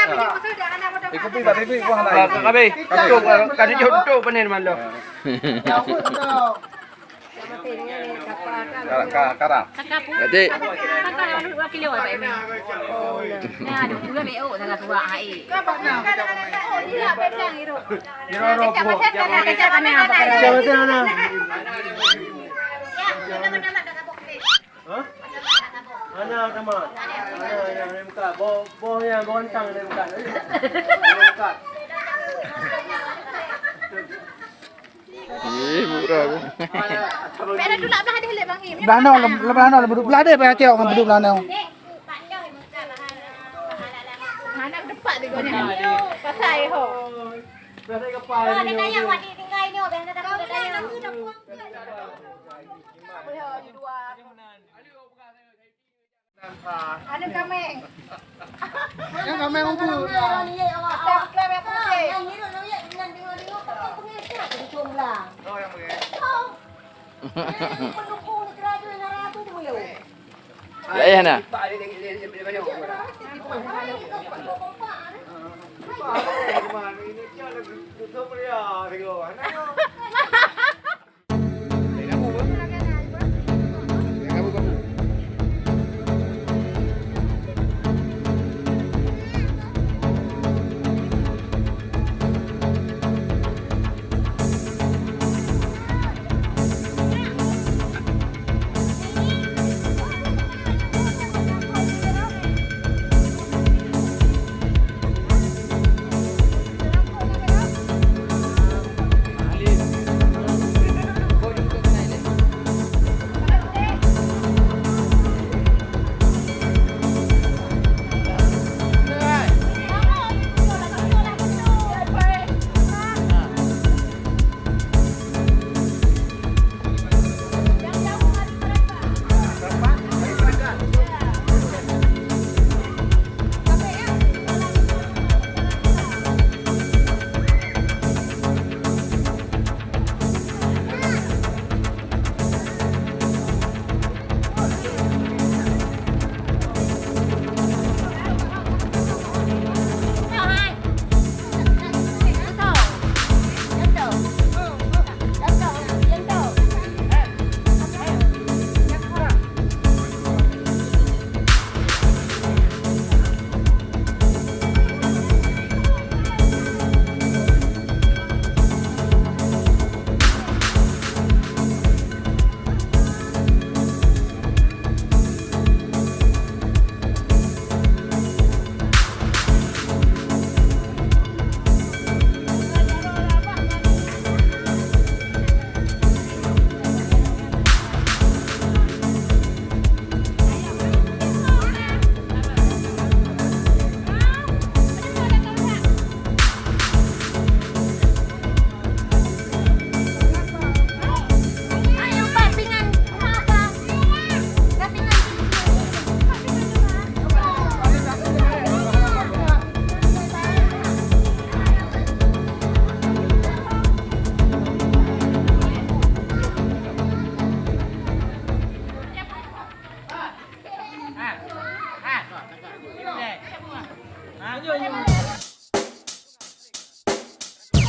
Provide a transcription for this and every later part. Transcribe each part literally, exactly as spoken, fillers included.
Eh, kopi tak ada duit, buah lain. Ka, ka, habis. Tutup, ka dijok tutup panen malam. Ka, ka, karang. Berarti. Nah, dua puluh B O salah tuak hai. Kacau betul mana? Hah? Ana sama. Ana yang ada muka. Boh, boh yang boh antang ada muka. Ada muka. Ih, murah. Payah tulak belah deh, lek Bang Im. Belah noe, lem-, belah noe, lem-, belah deh, payah tengok ngon beduk belah noe. Anak depak deh, gua ni. Pasai ho. Pasai kepala ni. Ada yang wadi tinggal ni, biasa dah. Aneuk kaméng. Nyang kaméng umpun. Nyang kaméng umpun. Laén na.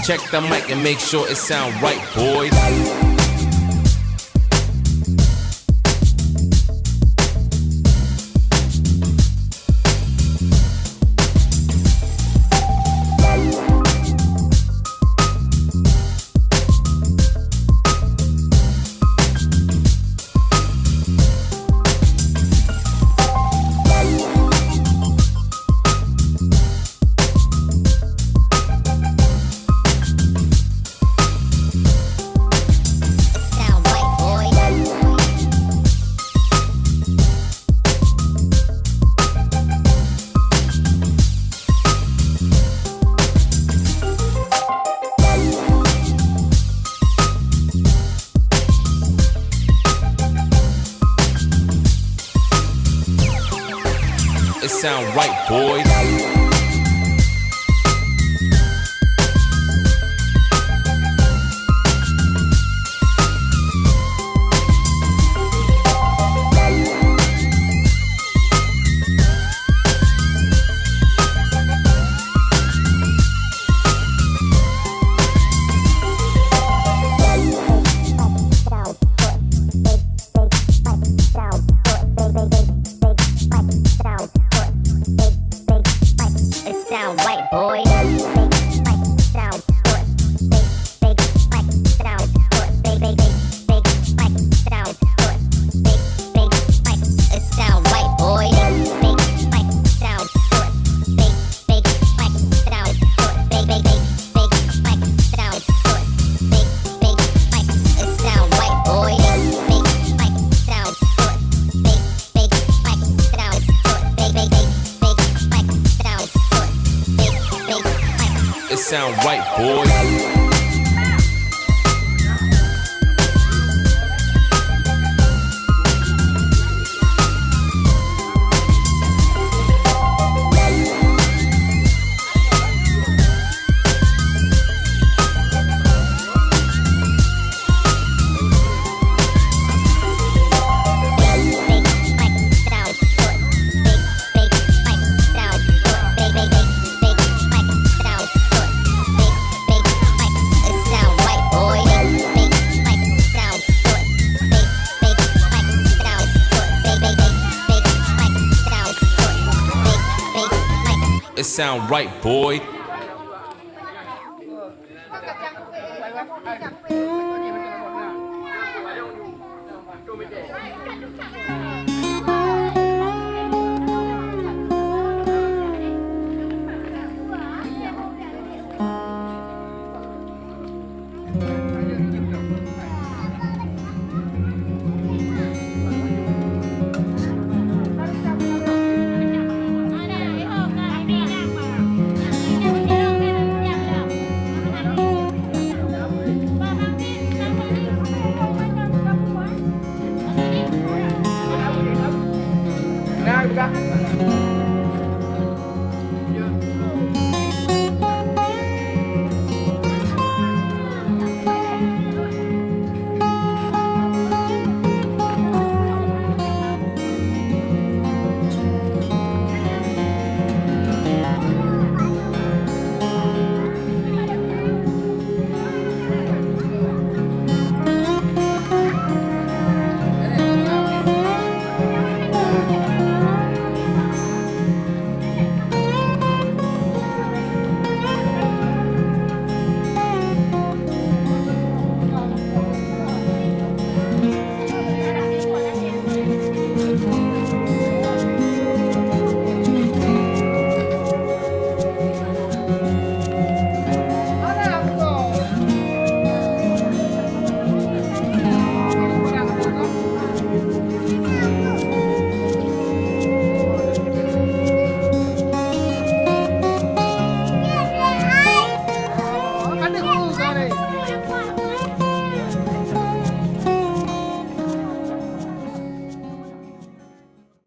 Check the mic and make sure it sound right, boys. It sound right, boys. sound white boy. Big mic sound sports. Big, big mic sound sports. Big, big, big, big mic sound sports. Big, big mic, it sound white boy. Big mic sound sports. Big, big mic sound sports. Big, big, big, big mic sound sports. Big, big mic, it sound white boy. Big mic sound sports. Big, big mic sound sports. Big, big, big, big mic sound sports. Big, big mic. It sound white boy. It sound right, boy.